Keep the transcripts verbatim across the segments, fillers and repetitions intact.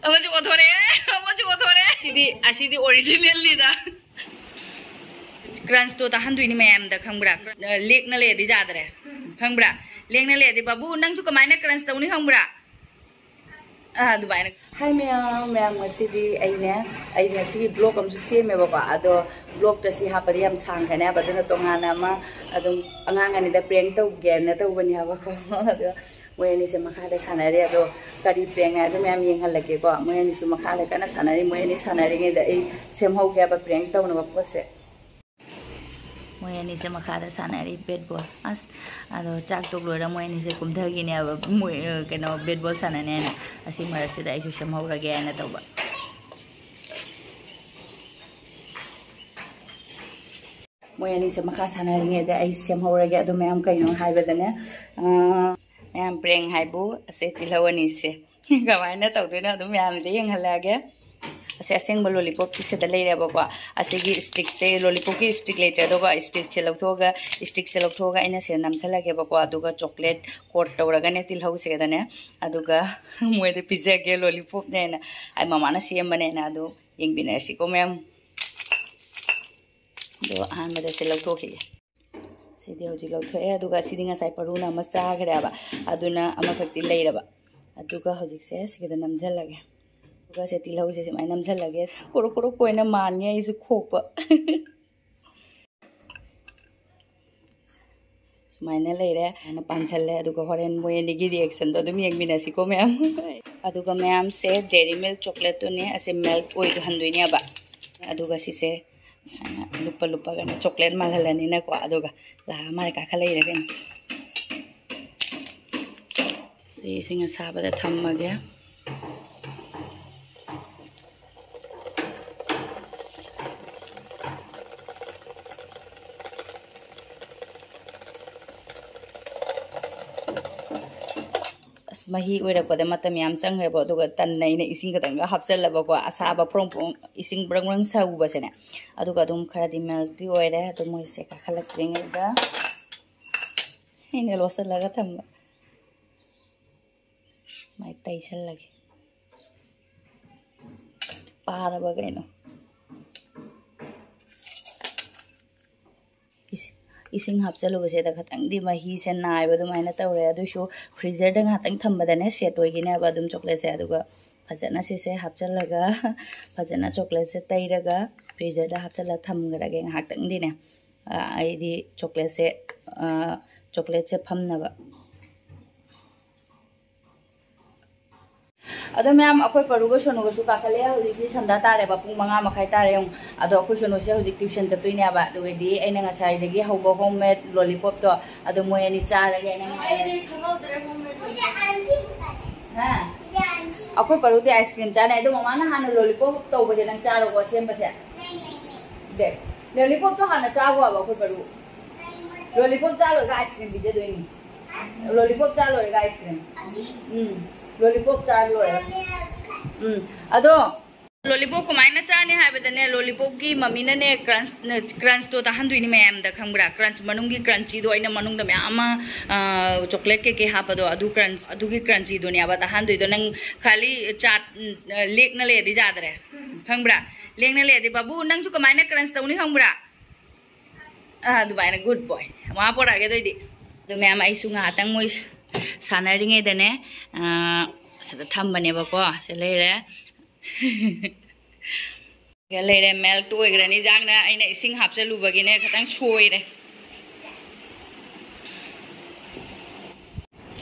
ꯑꯃꯁꯨ ꯑꯣꯊꯣꯔꯛꯑꯦ, ꯑꯃꯁꯨ ꯑꯣꯊꯣꯔꯛꯑꯦ꯫ ꯁꯤꯗꯤ, ꯑꯁꯤꯗꯤ ꯑꯣꯔꯤꯖꯤꯅꯦꯜꯅꯤꯗ꯫ ꯀ꯭ꯔꯟꯁꯇꯣ ꯇꯥꯍꯟꯗꯣꯏꯅꯤ ꯃꯌꯥꯝꯗ, ꯈꯪꯕ꯭ꯔꯥ? ꯂꯦꯛꯅ ꯂꯩꯔꯗꯤ ꯌꯥꯗ꯭ꯔꯦ, ꯈꯪꯕ꯭ꯔꯥ? ꯂꯦꯛꯅ ꯂꯩꯔꯗꯤ, "ꯕꯥꯕꯨ, ꯅꯪꯁꯨ ꯀꯃꯥꯏꯅ ꯀ꯭ꯔꯟꯁ ꯇꯧꯅꯤ ꯈꯪꯕ꯭ꯔꯥ?" ꯑꯥ, ꯑꯗꯨꯃꯥꯏꯅ꯫ ꯍꯥꯏ ꯃꯌꯥꯝ, ꯃꯌꯥꯝ, ꯉꯁꯤꯗꯤ ꯑꯩꯅꯦ, ꯑꯩ ꯉꯁꯤꯒꯤ ꯕ꯭ꯂꯣꯛ ꯑꯃꯁꯨ ꯁꯦꯝꯃꯦꯕꯀꯣ꯫ ꯑꯗꯣ ꯕ꯭ꯂꯣꯛꯇ ꯁꯤ ꯍꯥꯞꯄꯗꯤ ꯌꯥꯝ ꯁꯥꯡꯈ꯭ꯔꯅꯦꯕ, ꯑꯗꯨꯅ ꯇꯣꯉꯥꯟꯅ ꯑꯃ ꯑꯗꯨꯝ ꯑꯉꯥꯡ ꯑꯅꯤꯗ ꯄ꯭ꯔꯦꯡ ꯇꯧꯒꯦꯅ ꯇꯧꯕꯅꯦꯕꯀꯣ꯫ ꯑꯗꯣ ꯃꯣꯏ ꯑꯅꯤꯁꯦ ꯃꯈꯥꯗ ꯁꯥꯟꯅꯔꯤ꯫ ꯑꯗꯣ ꯀꯔꯤ ꯄ꯭ꯔꯦꯡ ꯍꯥꯏꯗꯣ ꯃꯌꯥꯝ ꯌꯦꯡꯍꯜꯂꯛꯀꯦꯀꯣ꯫ ꯃꯣꯏ ꯑꯅꯤꯁꯨ ꯃꯈꯥꯗ ꯀꯟꯅ ꯁꯥꯟꯅꯔꯤ꯫ ꯃꯣꯏ ꯑꯅꯤ ꯁꯥꯟꯅꯔꯤꯉꯩꯗ ꯑꯩ ꯁꯦꯝꯍꯧꯒꯦ ꯍꯥꯏꯕ ꯄ꯭ꯔꯦꯡ ꯇꯧꯅꯕ ꯄꯣꯠꯁꯦ꯫ ꯃꯣꯏ ꯑꯅꯤꯁꯦ ꯃꯈꯥꯗ ꯁꯥꯟꯅꯔꯤ ꯕꯦꯠ ꯕꯣꯜ꯫ ꯑꯁ, ꯑꯗꯣ ꯆꯥꯛ ꯇꯣꯛ ꯂꯣꯏꯔ ꯃꯣꯏ ꯑꯅꯤꯁꯦ ꯀꯨꯝꯊꯈꯤꯅꯦꯕ, ꯃꯣꯏ, ꯑ, ꯀꯩꯅꯣ, ꯕꯦꯠ ꯕꯣꯜ ꯁꯥꯟꯅꯅꯤ ꯍꯥꯏꯅ꯫ ꯑꯁꯤ ꯃꯔꯛꯁꯤꯗ ꯑꯩꯁꯨ ꯁꯦꯝꯍꯧꯔꯒꯦ ꯍꯥꯏꯅ ꯇꯧꯕ꯫ ꯃꯣꯏ ꯑꯅꯤꯁꯦ ꯃꯈꯥ ꯁꯥꯟꯅꯔꯤꯉꯩꯗ ꯑꯩ ꯁꯦꯝꯍꯧꯔꯒꯦ꯫ ꯑꯗꯨ ꯃꯌꯥꯝ ꯀꯩꯅꯣ ꯍꯥꯏꯕꯗꯅꯦ, ꯑ, ꯃꯌꯥꯝ ꯄ꯭ꯔꯦꯡ ꯍꯥꯏꯕꯨ ꯑꯁꯦ ꯇꯤꯜꯍꯧ ꯑꯅꯤꯁꯦ꯫ ꯀꯃꯥꯏꯅ ꯇꯧꯗꯣꯏꯅꯣ ꯑꯗꯨꯝ ꯃꯌꯥꯝꯗ ꯌꯦꯡꯍꯜꯂꯛꯑꯒꯦ꯫ ꯑꯁꯦ ꯑꯁꯦꯡꯕ ꯂꯣꯂꯤꯄꯣꯞꯀꯤ ꯁꯤꯗ ꯂꯩꯔꯦꯕꯀꯣ꯫ ꯑꯁꯤꯒꯤ ꯁ꯭ꯇꯤꯛꯁꯦ, ꯂꯣꯂꯤꯄꯣꯞꯀꯤ ꯁ꯭ꯇꯤꯛ ꯂꯩꯇ꯭ꯔꯦ, ꯑꯗꯨꯒ ꯁ꯭ꯇꯤꯛꯁꯦ ꯂꯧꯊꯣꯛꯑꯒ, ꯁ꯭ꯇꯤꯛꯁꯦ ꯂꯧꯊꯣꯛꯑꯒ ꯑꯩꯅ ꯁꯤꯗ ꯅꯝꯁꯤꯜꯂꯒꯦꯕꯀꯣ꯫ ꯑꯗꯨꯒ ꯆꯣꯀ꯭ꯂꯦꯠ ꯀꯣꯠ ꯇꯧꯔꯒꯅꯦ ꯇꯤꯜꯍꯧꯁꯤꯗꯅꯦ, ꯑꯗꯨꯒ ꯃꯣꯏꯗ ꯄꯤꯖꯒꯦ꯫ ꯂꯣꯂꯤꯄꯣꯞꯅꯦꯅ ꯑꯩ ꯃꯃꯥꯅ ꯁꯦꯝꯕꯅꯦꯅ꯫ ꯑꯗꯨ ꯌꯦꯡꯃꯤꯟꯅꯔꯁꯤꯀꯣ ꯃꯌꯥꯝ꯫ ꯑꯗꯣ ꯑꯍꯥꯟꯕꯗ ꯁꯤ ꯂꯧꯊꯣꯛꯈꯤꯒꯦ꯫ ꯁꯤꯗꯤ ꯍꯧꯖꯤꯛ ꯂꯧꯊꯣꯛꯑꯦ꯫ ꯑꯗꯨꯒ ꯁꯤꯗꯤ ꯉꯁꯥꯏ ꯄꯔꯨꯅ ꯑꯃ ꯆꯥꯈ꯭ꯔꯦꯕ, ꯑꯗꯨꯅ ꯑꯃꯈꯛꯇꯤ ꯂꯩꯔꯕ꯫ ꯑꯗꯨꯒ ꯍꯧꯖꯤꯛꯁꯦ ꯁꯤꯒꯤꯗ ꯅꯝꯁꯤꯜꯂꯒꯦ꯫ ꯑꯗꯨꯒ ꯁꯦ ꯇꯤꯜꯍꯧꯁꯦ ꯁꯨꯃꯥꯏꯅ ꯅꯝꯁꯤꯜꯂꯒꯦ꯫ ꯀꯣꯔꯣ ꯀꯣꯔꯣ ꯀꯣꯏꯅ ꯃꯥꯟꯉꯦ ꯑꯩꯁꯨ ꯈꯣꯛꯄ꯫ ꯁꯨꯃꯥꯏꯅ ꯂꯩꯔꯦ꯫ ꯁꯨꯃꯥꯏꯅ ꯄꯥꯟꯁꯜꯂꯦ꯫ ꯑꯗꯨꯒ ꯍꯣꯔꯦꯟ ꯃꯣꯏ ꯑꯅꯤꯒꯤ ꯔꯤꯌꯦꯛꯁꯟꯗꯣ ꯑꯗꯨꯝ ꯌꯦꯡꯃꯤꯟꯅꯁꯤꯀꯣ ꯃꯌꯥꯝ꯫ ꯑꯗꯨꯒ ꯃꯌꯥꯝꯁꯦ ꯗꯦꯔꯤ ꯃꯤꯜꯛ ꯆꯣꯀ꯭ꯂꯦꯠꯇꯨꯅꯦ ꯑꯁꯦ ꯃꯦꯜꯠ ꯑꯣꯏꯍꯟꯗꯣꯏꯅꯦꯕ꯫ ꯑꯗꯨꯒ ꯁꯤꯁꯦ ꯁꯨꯃꯥꯏꯅ ꯂꯨꯞꯄ ꯂꯨꯞꯄꯒꯅꯦ ꯆꯣꯀ꯭ꯂꯦꯠ ꯃꯥꯜꯍꯜꯂꯅꯤꯅꯀꯣ꯫ ꯑꯗꯨꯒ ꯂꯥꯛꯑ ꯃꯥꯜꯂꯦ ꯀꯥꯈꯠꯂꯛꯏꯔꯦ ꯀꯩꯅꯣ꯫ ꯁꯤ ꯏꯁꯤꯡ ꯑꯁꯥꯕꯗ ꯊꯝꯃꯒꯦ꯫ ꯑꯁ, ꯃꯍꯤ ꯑꯣꯏꯔꯛꯄꯗ ꯃꯇꯝ ꯌꯥꯝ ꯆꯪꯈ꯭ꯔꯦꯕꯣ꯫ ꯑꯗꯨꯒ ꯇꯟꯅ ꯑꯩꯅ ꯏꯁꯤꯡ ꯈꯛꯇꯪꯒ ꯍꯥꯞꯆꯜꯂꯕꯀꯣ, ꯑꯁꯥꯕ ꯐ꯭ꯔꯣꯡ ꯐ꯭ꯔꯣꯡ ꯏꯁꯤꯡ ꯕ꯭ꯔꯪ ꯕ꯭ꯔꯪ ꯁꯧꯕꯁꯦꯅꯦ꯫ ꯑꯗꯨꯒ ꯑꯗꯨꯝ ꯈꯔꯗꯤ ꯃꯦꯜꯇꯤ ꯑꯣꯏꯔꯦ꯫ ꯑꯗꯨ ꯃꯣꯏꯁꯦ ꯀꯥꯈꯠꯂꯛꯇ꯭ꯔꯤꯉꯩꯗ ꯑꯩꯅ ꯂꯣꯠꯁꯤꯜꯂꯒ ꯊꯝꯕ꯫ ꯁꯨꯃꯥꯏꯅ ꯇꯩꯁꯜꯂꯒꯦ꯫ ꯄꯥꯔꯕ ꯀꯩꯅꯣ? ꯏꯁꯤꯡ ꯍꯥꯞꯆꯜꯂꯨꯕꯁꯤꯗ ꯈꯤꯇꯪꯗꯤ ꯃꯍꯤꯁꯦ ꯅꯥꯏꯕ ꯑꯗꯨꯃꯥꯏꯅ ꯇꯧꯔꯦ꯫ ꯑꯗꯨꯏꯁꯨ ꯐ꯭ꯔꯤꯖꯔꯗ ꯉꯥꯏꯍꯥꯛꯇꯪ ꯊꯝꯕꯗꯅꯦ ꯁꯦꯠ ꯑꯣꯏꯈꯤꯅꯦꯕ ꯑꯗꯨꯝ ꯆꯣꯀ꯭ꯂꯦꯠꯁꯦ꯫ ꯑꯗꯨꯒ ꯐꯖꯅ ꯁꯤꯁꯦ ꯍꯥꯞꯆꯜꯂꯒ, ꯐꯖꯅ ꯆꯣꯀ꯭ꯂꯦꯠꯁꯦ ꯇꯩꯔꯒ ꯐ꯭ꯔꯤꯖꯔꯗ ꯍꯥꯞꯆꯜꯂ ꯊꯝꯈ꯭ꯔꯒꯦ ꯉꯥꯏꯍꯥꯛꯇꯪꯗꯤꯅꯦ꯫ ꯑ, ꯑꯩꯗꯤ ꯆꯣꯀ꯭ꯂꯦꯠꯁꯦ, ꯑ, ꯆꯣꯀ꯭ꯂꯦꯠꯁꯦ ꯐꯝꯅꯕ꯫ ꯑꯗꯣ ꯃꯌꯥꯝ, ꯑꯩꯈꯣꯏ ꯄꯔꯨꯒ ꯁꯣꯅꯨꯒꯁꯨ ꯀꯥꯈꯠꯂꯛꯑꯦ꯫ ꯍꯧꯖꯤꯛꯁꯤ ꯁꯟꯗꯥ ꯇꯥꯔꯦꯕ, ꯄꯨꯡ ꯃꯉꯥ ꯃꯈꯥꯏ ꯇꯥꯔꯦ ꯌꯦꯡꯉꯨ꯫ ꯑꯗꯣ ꯑꯩꯈꯣꯏ ꯁꯣꯅꯨꯁꯦ ꯍꯧꯖꯤꯛ ꯇ꯭ꯌꯨꯁꯟ ꯆꯠꯇꯣꯏꯅꯦꯕ꯫ ꯑꯗꯨꯒꯗꯤ ꯑꯩꯅ ꯉꯁꯥꯏꯗꯒꯤ ꯍꯧꯕ ꯍꯣꯝ ꯃꯦꯗ ꯂꯣꯂꯤꯄꯣꯞꯇꯣ ꯑꯗꯣ ꯃꯣꯏ ꯑꯅꯤ ꯆꯥꯔꯒꯦ꯫ ꯑꯩꯅ ꯑꯩꯗꯤ ꯈꯪꯍꯧꯗ꯭ꯔꯦ ꯍꯣꯝ ꯃꯦꯗ꯫ ꯍꯥ? ꯑꯩꯈꯣꯏ ꯄꯔꯨꯗꯤ ꯑꯥꯏꯁ ꯀ꯭ꯔꯤꯝ ꯆꯥꯅꯤ꯫ ꯑꯗꯣ ꯃꯃꯥꯅ ꯍꯥꯟꯅ ꯂꯣꯂꯤꯄꯣꯞ ꯇꯧꯕꯁꯦ ꯅꯪ ꯆꯥꯔꯣꯀꯣ, ꯁꯦꯝꯕꯁꯦ꯫ ꯗꯦ, ꯂꯣꯂꯤꯄꯣꯞꯇꯣ ꯍꯥꯟꯅ ꯆꯥꯈꯣ ꯍꯥꯏꯕ ꯑꯩꯈꯣꯏ ꯄꯔꯨ꯫ ꯂꯣꯂꯤꯄꯣꯞ ꯆꯥ ꯂꯣꯏꯔꯒ ꯑꯥꯏꯁ ꯀ꯭ꯔꯤꯝ ꯄꯤꯖꯗꯣꯏꯅꯤ꯫ ꯂꯣꯂꯤꯄꯣꯞ ꯆꯥ ꯂꯣꯏꯔꯒ ꯑꯥꯏꯁ ꯀ꯭ꯔꯤꯝ꯫ ꯎꯝ, ꯂꯣꯂꯤꯄꯣꯞ ꯆꯥ ꯂꯣꯏꯔꯒ꯫ ꯎꯝ, ꯑꯗꯣ ꯂꯣꯂꯤꯄꯣꯞ ꯀꯃꯥꯏꯅ ꯆꯥꯅꯤ ꯍꯥꯏꯕꯗꯅꯦ, ꯂꯣꯂꯤꯄꯣꯞꯀꯤ ꯃꯃꯤꯅꯅꯦ ꯀ꯭ꯔꯟꯁ, ꯀ꯭ꯔꯟꯁꯇꯣ ꯇꯥꯍꯟꯗꯣꯏꯅꯤ ꯃꯌꯥꯝꯗ, ꯈꯪꯕ꯭ꯔꯥ? ꯀ꯭ꯔꯟꯁ ꯃꯅꯨꯡꯒꯤ ꯀ꯭ꯔꯟꯆꯤꯗꯣ ꯑꯩꯅ ꯃꯅꯨꯡꯗ ꯃꯌꯥꯝ ꯑꯃ, ꯑ, ꯆꯣꯀ꯭ꯂꯦꯠ ꯀꯩꯀꯩ ꯍꯥꯞꯄꯗꯣ, ꯑꯗꯨ ꯀ꯭ꯔꯟꯁ, ꯑꯗꯨꯒꯤ ꯀ꯭ꯔꯟꯆꯤꯗꯨꯅꯦꯕ ꯇꯥꯍꯟꯗꯣꯏꯗꯣ꯫ ꯅꯪ ꯈꯥꯂꯤ ꯆꯥꯠ, ꯎꯝ, ꯂꯦꯛꯅ ꯂꯩꯔꯗꯤ ꯌꯥꯗ꯭ꯔꯦ, ꯈꯪꯕ꯭ꯔꯥ? ꯂꯦꯛꯅ ꯂꯩꯔꯗꯤ, ꯕꯥꯕꯨ, ꯅꯪꯁꯨ ꯀꯃꯥꯏꯅ ꯀ꯭ꯔꯟꯁ ꯇꯧꯅꯤ ꯈꯪꯕ꯭ꯔꯥ? ꯑꯥ, ꯑꯗꯨꯃꯥꯏꯅ, ꯒꯨꯗ ꯕꯣꯏ꯫ ꯃꯥ ꯄꯣꯔꯛꯑꯒꯦ ꯑꯗꯨꯑꯣꯏꯗꯤ꯫ ꯑꯗꯨ ꯃꯌꯥꯝ, ꯑꯩꯁꯨ ꯉꯥꯏꯍꯥꯛꯇꯪ ꯃꯣꯏ ꯁꯥꯟꯅꯔꯤꯉꯩꯗꯅꯦ, ꯑꯥ, ꯁꯤꯗ ꯊꯝꯕꯅꯦꯕꯀꯣ꯫ ꯁꯤ ꯂꯩꯔꯦ꯫ ꯂꯩꯔꯦ, ꯃꯦꯜꯠ ꯑꯣꯏꯈ꯭ꯔꯅꯤ꯫ ꯏꯟꯖꯥꯡꯅ ꯑꯩꯅ ꯏꯁꯤꯡ ꯍꯥꯞꯆꯜꯂꯨꯕꯒꯤꯅꯦ, ꯈꯤꯇꯪ ꯁꯣꯏꯔꯦ꯫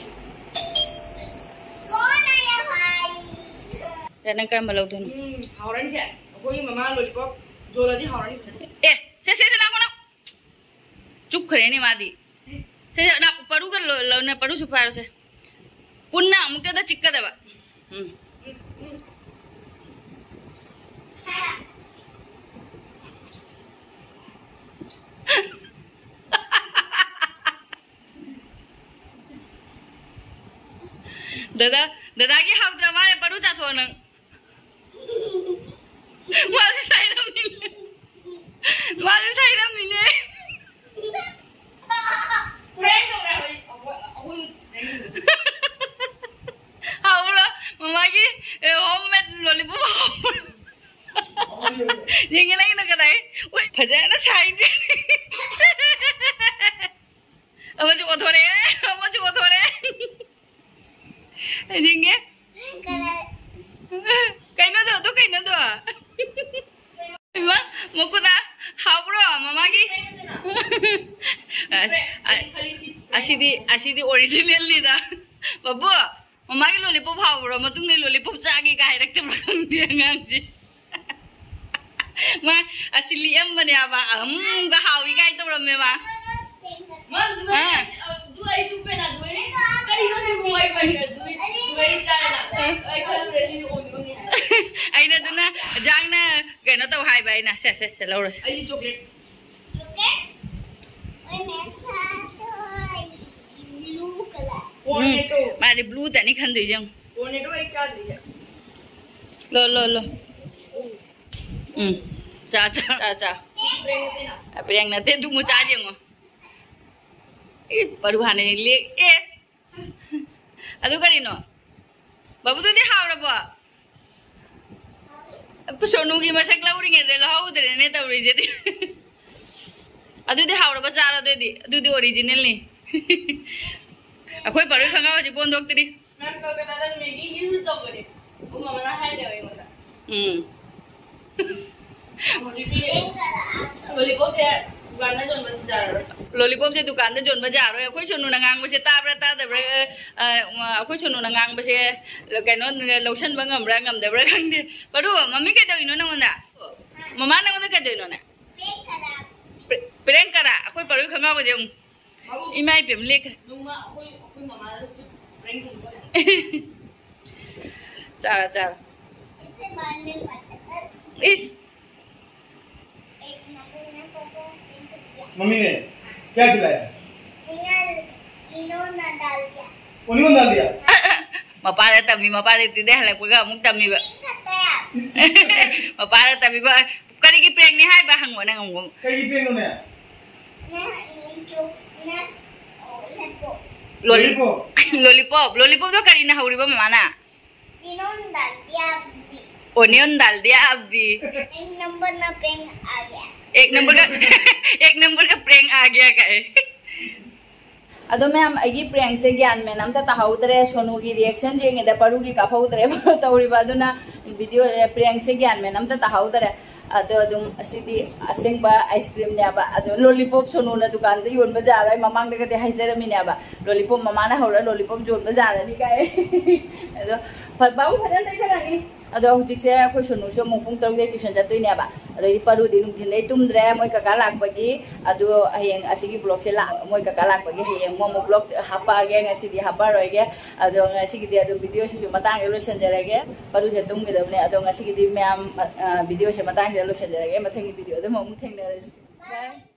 ꯁꯦ, ꯅꯪ ꯀꯔꯝꯕ ꯂꯧꯗꯣꯏꯅꯣ? ꯎꯝ, ꯍꯥꯎꯔꯅꯤ ꯁꯦ꯫ ꯑꯩꯈꯣꯏꯒꯤ ꯃꯃꯥ ꯂꯣꯂꯤꯄꯣꯞ ꯌꯣꯜꯂꯗꯤ ꯍꯥꯎꯔꯅꯤ ꯐꯖꯅ꯫ ꯑꯦ, ꯁꯦ, ꯁꯦ, ꯁꯦ, ꯂꯥꯛꯑꯣ, ꯂꯥꯛꯑꯣ꯫ ꯆꯨꯞꯈ꯭ꯔꯦꯅꯦ ꯃꯥꯗꯤ꯫ ꯁꯦ, ꯁꯦ, ꯂꯥꯛꯑꯣ, ꯄꯔꯨꯒ ꯂꯣ-, ꯂꯣ-, ꯅ ꯄꯔꯨꯁꯨ ꯄꯥꯏꯔꯣꯁꯦ꯫ ꯄꯨꯟꯅ ꯑꯃꯨꯛꯇꯗ ꯆꯤꯛꯀꯗꯕ꯫ ꯎꯝ꯫ ꯗꯗꯥ, ꯗꯗꯥꯒꯤ ꯍꯥꯎꯇ꯭ꯔ ꯃꯥꯜꯂꯦ, ꯄꯔꯨ ꯆꯥꯊꯣꯛꯑꯣ ꯅꯪ꯫ ꯃꯥꯁꯨ ꯁꯥꯏꯔꯝꯃꯤꯅꯦ꯫ ꯃꯥꯁꯨ ꯁꯥꯏꯔꯝꯃꯤꯅꯦ꯫ ꯄ꯭ꯔꯦꯡ ꯇꯧꯔꯦ ꯍꯧꯖꯤꯛ꯫ ꯑꯩꯈꯣꯏ, ꯑꯩꯈꯣꯏ ꯄ꯭ꯔꯦꯡ ꯇꯧꯔꯦ꯫ ꯍꯥꯎꯕ꯭ꯔꯣ? ꯃꯃꯥꯒꯤ, ꯑꯦ, ꯍꯣꯝ ꯃꯦꯗ ꯂꯣꯂꯤꯄꯣꯞ ꯍꯥꯎꯕ꯭ꯔꯣ? ꯐꯖꯅ ꯁꯥꯏꯅꯦ꯫ ꯑꯃꯁꯨ ꯑꯣꯊꯣꯔꯛꯑꯦ, ꯑꯃꯁꯨ ꯑꯣꯊꯣꯔꯛꯑꯦ꯫ ꯍꯥꯏꯅꯤꯡꯉꯦ꯫ ꯀꯩꯅꯣꯗꯣ, ꯑꯗꯨ ꯀꯩꯅꯣꯗꯣ? ꯏꯃꯥ, ꯃꯈꯨꯠꯅ ꯍꯥꯎꯕ꯭ꯔꯣ ꯃꯃꯥꯒꯤ? ꯑꯁ, ꯑ-, ꯑꯁꯤꯗꯤ, ꯑꯁꯤꯗꯤ ꯑꯣꯔꯤꯖꯤꯅꯦꯜꯅꯤꯗ꯫ ꯕꯥꯕꯨ, ꯃꯃꯥꯒꯤ ꯂꯣꯂꯤꯄꯣꯞ ꯍꯥꯎꯕ꯭ꯔꯣ? ꯃꯇꯨꯡꯗ ꯂꯣꯂꯤꯄꯣꯞ ꯆꯥꯒꯦꯒ ꯍꯥꯏꯔꯛꯇꯕ꯭ꯔꯥ ꯈꯪꯗꯦ ꯑꯉꯥꯡꯁꯦ꯫ ꯃꯥ ꯑꯁꯤ ꯂꯤꯛꯑꯝꯕꯅꯦ ꯍꯥꯏꯕ, ꯑꯍꯨꯝꯒ ꯍꯥꯎꯏ ꯀꯥꯏ ꯇꯧꯔꯝꯃꯦ ꯃꯥ꯫ ꯃꯥ ꯑꯗꯨꯃꯥꯏꯅ ꯑꯥ꯫ ꯑꯗꯨ ꯑꯩ ꯆꯨꯞꯄꯦꯅ ꯑꯗꯨꯃꯥꯏꯅ ꯀꯔꯤꯅꯣ ꯁꯤꯕꯨ ꯋꯥꯏ ꯐꯥꯏ ꯑꯗꯨꯃꯥꯏꯅ ꯑꯗꯨꯃꯥꯏꯅ ꯆꯥꯏꯅ ꯑꯩ ꯈꯜꯂꯨꯔꯦ ꯁꯤꯗꯤ ꯑꯣꯃꯤꯌꯣꯅꯤ ꯍꯥꯏꯅ꯫ ꯑꯩꯅ ꯑꯗꯨꯅ ꯖꯥꯡꯅ ꯀꯩꯅꯣ ꯇꯧ ꯍꯥꯏꯕ ꯑꯩꯅ, "ꯁꯦ, ꯁꯦ, ꯁꯦ ꯂꯧꯔꯁꯦ"꯫ ꯑꯩꯗꯤ ꯆꯣꯀ꯭ꯂꯦꯠ꯫ ꯆꯣꯀ꯭ꯂꯦꯠ? ꯑꯣꯏ ꯃꯦꯠꯁ ꯍꯥꯏꯗꯣ ꯕ꯭ꯂꯨ ꯀꯂꯔ꯫ ꯎꯝ, ꯀꯣꯔꯅꯦꯇꯣ꯫ ꯃꯥꯗꯤ ꯕ꯭ꯂꯨ ꯇꯅꯤ ꯈꯟꯗꯣꯏꯁꯦ ꯌꯦꯡꯉꯨ꯫ ꯀꯣꯔꯅꯦꯇꯣ ꯑꯩ ꯆꯥꯗ꯭ꯔꯤꯌꯦ꯫ ꯂꯣ, ꯂꯣ, ꯂꯣ꯫ ꯎꯝ꯫ ꯆꯥ, ꯆꯥ, ꯆꯥ, ꯆꯥ꯫ ꯄ꯭ꯔꯦꯡ ꯅꯠꯇꯦ꯫ ꯑ, ꯄ꯭ꯔꯦꯡ ꯅꯠꯇꯦ, ꯑꯗꯨ ꯃꯨꯛ ꯆꯥ ꯌꯦꯡꯉꯣ꯫ ꯏ, ꯄꯔꯨ ꯍꯥꯟꯅ ꯂꯦꯛ-, ꯑꯦ꯫ ꯑꯗꯨ ꯀꯔꯤꯅꯣ? ꯕꯥꯕꯨꯗꯨꯗꯤ ꯍꯥꯎꯔꯕꯣ? ꯁꯣꯅꯨꯒꯤ ꯃꯁꯛ ꯂꯧꯔꯤꯉꯩꯗ ꯂꯧꯍꯧꯗ꯭ꯔꯦꯅꯦ ꯇꯧꯔꯤꯁꯤꯗꯤ꯫ ꯑꯗꯨꯗꯤ ꯍꯥꯎꯔꯕ ꯆꯥꯔꯣ ꯑꯗꯨꯗꯤ꯫ ꯑꯗꯨꯗꯤ ꯑꯣꯔꯤꯖꯤꯅꯦꯜꯅꯤ꯫ ꯑꯩꯈꯣꯏ ꯄꯔꯨꯏ ꯈꯪꯉꯥꯎ ꯍꯧꯖꯤꯛ ꯄꯣꯟꯊꯣꯛꯇ꯭ꯔꯤ꯫ ꯅꯪ ꯇꯧꯗꯅ ꯅꯪ ꯃꯦꯒꯤꯒꯤꯁꯨ ꯇꯧꯕꯅꯦ꯫ ꯑꯩꯈꯣꯏ ꯃꯃꯥꯅ ꯍꯥꯏꯗꯦꯕ ꯑꯩꯉꯣꯟꯗ꯫ ꯎꯝ꯫ ꯍꯧꯖꯤꯛꯇꯤ ꯂꯣꯂꯤꯄꯣꯞꯁꯦ ꯗꯨꯀꯥꯟꯗ ꯌꯣꯟꯕ ꯌꯥꯔꯔꯣꯏ꯫ ꯂꯣꯂꯤꯄꯣꯞꯁꯦ ꯗꯨꯀꯥꯟꯗ ꯌꯣꯟꯕ ꯌꯥꯔꯔꯣꯏ꯫ ꯑꯩꯈꯣꯏ ꯁꯣꯅꯨꯅ ꯉꯥꯡꯕꯁꯦ ꯇꯥꯕ꯭ꯔꯥ ꯇꯥꯗꯕ꯭ꯔꯥ? ꯑ, ꯑ, ꯑꯩꯈꯣꯏ ꯁꯣꯅꯨꯅ ꯉꯥꯡꯕꯁꯦ ꯀꯩꯅꯣ ꯂꯧꯁꯟꯕ ꯉꯝꯕ꯭ꯔꯥ ꯉꯝꯗꯕ꯭ꯔꯥ ꯈꯪꯗꯦ꯫ ꯄꯔꯨ, ꯃꯃꯤ ꯀꯩꯗꯧꯔꯤꯅꯣ ꯅꯉꯣꯟꯗ? ꯃꯃꯥ ꯅꯉꯣꯟꯗ ꯀꯩꯗꯧꯔꯤꯅꯣꯅꯦ? ꯄ꯭ꯔꯦ-, ꯄ꯭ꯔꯦꯡ ꯀꯔꯥ? ꯑꯩꯈꯣꯏ ꯄꯔꯨ ꯈꯪꯉꯥꯎꯕꯁꯦ ꯑꯃꯨꯛ꯫ ꯏꯃꯥ ꯏꯕꯦꯝ ꯂꯦꯛꯈ꯭ꯔꯦ꯫ ꯅꯣꯡꯃ ꯑꯩꯈꯣꯏ, ꯑꯩꯈꯣꯏ ꯃꯃꯥꯗꯁꯨ ꯄ꯭ꯔꯦꯡ ꯇꯧꯕꯤꯌꯣ꯫ ꯆꯥꯔꯣ, ꯆꯥꯔꯣ꯫ ꯏꯁ꯫ मम्मी ने क्या खिलाया? उन्होंने डाल दिया। उन्होंने डाल दिया? ꯃꯄꯥꯗ ꯇꯝꯃꯤ, ꯃꯄꯥꯗ ꯇꯤꯗꯩ ꯍꯜꯂꯛꯄꯒ ꯑꯃꯨꯛ ꯇꯝꯃꯤꯕ꯫ ꯃꯄꯥꯗ ꯇꯝꯃꯤꯕ꯫ ꯀꯔꯤꯒꯤ ꯄ꯭ꯔꯦꯡꯅꯤ ꯍꯥꯏꯕ ꯍꯪꯉꯣ ꯅꯪ ꯑꯃꯨꯛ꯫ ꯀꯩꯒꯤ ꯄ꯭ꯔꯦꯡꯅꯣꯅꯦ? ꯂꯣꯂꯤ-, ꯂꯣꯂꯤꯄꯣꯞ꯫ ꯂꯣꯂꯤꯄꯣꯞ꯫ ꯂꯣꯂꯤꯄꯣꯞꯇꯣ ꯀꯔꯤꯅ ꯍꯧꯔꯤꯕ ꯃꯃꯥꯅ? ꯅꯤꯅꯣꯟ ꯗꯥꯜꯗꯤꯌꯥꯕꯤ꯫ ꯑꯣ, ꯅꯤꯌꯣꯟ ꯗꯥꯜꯗꯤꯌꯥꯕꯤ꯫ ꯅꯪ ꯅꯝꯕꯔꯅ ꯄꯦꯡ ꯑꯥꯒꯦ꯫ एक नंबर का एक नंबर का प्रैंक आ गया गाइस। ꯑꯗꯣ ꯃꯌꯥꯝ, ꯑꯩꯒꯤ ꯄ꯭ꯔꯦꯡꯁꯦ ꯒ꯭ꯌꯥꯟ ꯃꯦꯟ ꯑꯝꯇ ꯇꯥꯍꯧꯗ꯭ꯔꯦ꯫ ꯁꯣꯅꯨꯒꯤ ꯔꯤꯌꯦꯛꯁꯟ ꯌꯦꯡꯉꯤꯗ ꯄꯔꯨꯒꯤ ꯀꯥꯞꯍꯧꯗ꯭ꯔꯦ ꯇꯧꯔꯤꯕ꯫ ꯑꯗꯨꯅ ꯚꯤꯗꯤꯑꯣ ꯄ꯭ꯔꯦꯡꯁꯦ ꯒ꯭ꯌꯥꯟ ꯃꯦꯟ ꯑꯝꯇ ꯇꯥꯍꯧꯗ꯭ꯔꯦ꯫ ꯑꯗꯣ ꯑꯗꯨꯝ ꯑꯁꯤꯗꯤ ꯑꯁꯦꯡꯕ ꯑꯥꯏꯁ ꯀ꯭ꯔꯤꯝꯅꯦꯕ꯫ ꯑꯗꯣ ꯂꯣꯂꯤꯄꯣꯞ ꯁꯣꯅꯨꯅ ꯗꯨꯀꯥꯟꯗ ꯌꯣꯟꯕ ꯌꯥꯔꯣꯏ, ꯃꯃꯥꯡꯗꯒꯗꯤ ꯍꯥꯏꯖꯔꯝꯃꯤꯅꯦꯕ, ꯂꯣꯂꯤꯄꯣꯞ ꯃꯃꯥꯅ ꯍꯧꯔ ꯂꯣꯂꯤꯄꯣꯞ ꯌꯣꯟꯕ ꯌꯥꯔꯅꯤ ꯀꯥꯏ꯫ ꯑꯗꯣ ꯐ- ꯕꯥꯕꯨ ꯐꯖꯅ ꯇꯩꯁꯜꯂꯛꯑꯒꯦ꯫ ꯑꯗꯣ ꯍꯧꯖꯤꯛꯁꯦ ꯑꯩꯈꯣꯏ ꯁꯣꯅꯨꯁꯨ ꯑꯃꯨꯛ ꯄꯨꯡ ꯇꯔꯨꯛꯇꯩ ꯇ꯭ꯌꯨꯁꯟ ꯆꯠꯇꯣꯏꯅꯦꯕ꯫ ꯑꯗꯩꯗꯤ ꯄꯔꯨꯗꯤ ꯅꯨꯡꯊꯤꯟꯗꯩ ꯇꯨꯝꯗ꯭ꯔꯦ, ꯃꯣꯏ ꯀꯀꯥ ꯂꯥꯛꯄꯒꯤ꯫ ꯑꯗꯣ ꯍꯌꯦꯡ ꯑꯁꯤꯒꯤ ꯕ꯭ꯂꯣꯛꯁꯦ ꯂꯥꯛ ꯃꯣꯏ ꯀꯀꯥ ꯂꯥꯛꯄꯒꯤ ꯍꯌꯦꯡ ꯑꯃꯨꯛ ꯕ꯭ꯂꯣꯛ ꯍꯥꯞꯄꯛꯑꯒꯦ꯫ ꯉꯁꯤꯗꯤ ꯍꯥꯞꯄꯛꯑꯔꯣꯏꯒꯦ꯫ ꯑꯗꯣ ꯉꯁꯤꯒꯤꯗꯤ ꯑꯗꯨꯝ ꯚꯤꯗꯤꯑꯣꯁꯤꯁꯨ ꯃꯇꯥꯡꯗ ꯂꯣꯏꯁꯤꯟꯖꯔꯒꯦ꯫ ꯄꯔꯨꯁꯦ ꯇꯨꯝꯒꯗꯕꯅꯦ꯫ ꯑꯗꯣ ꯉꯁꯤꯒꯤꯗꯤ ꯃꯌꯥꯝ, ꯑ, ꯚꯤꯗꯤꯑꯣꯁꯦ ꯃꯇꯥꯡꯁꯤꯗ ꯂꯣꯏꯁꯤꯟꯖꯔꯒꯦ꯫ ꯃꯊꯪꯒꯤ ꯚꯤꯗꯤꯑꯣꯗ ꯑꯃꯨꯛ ꯊꯦꯡꯅꯔꯁꯤ꯫ ꯕꯥꯏ꯫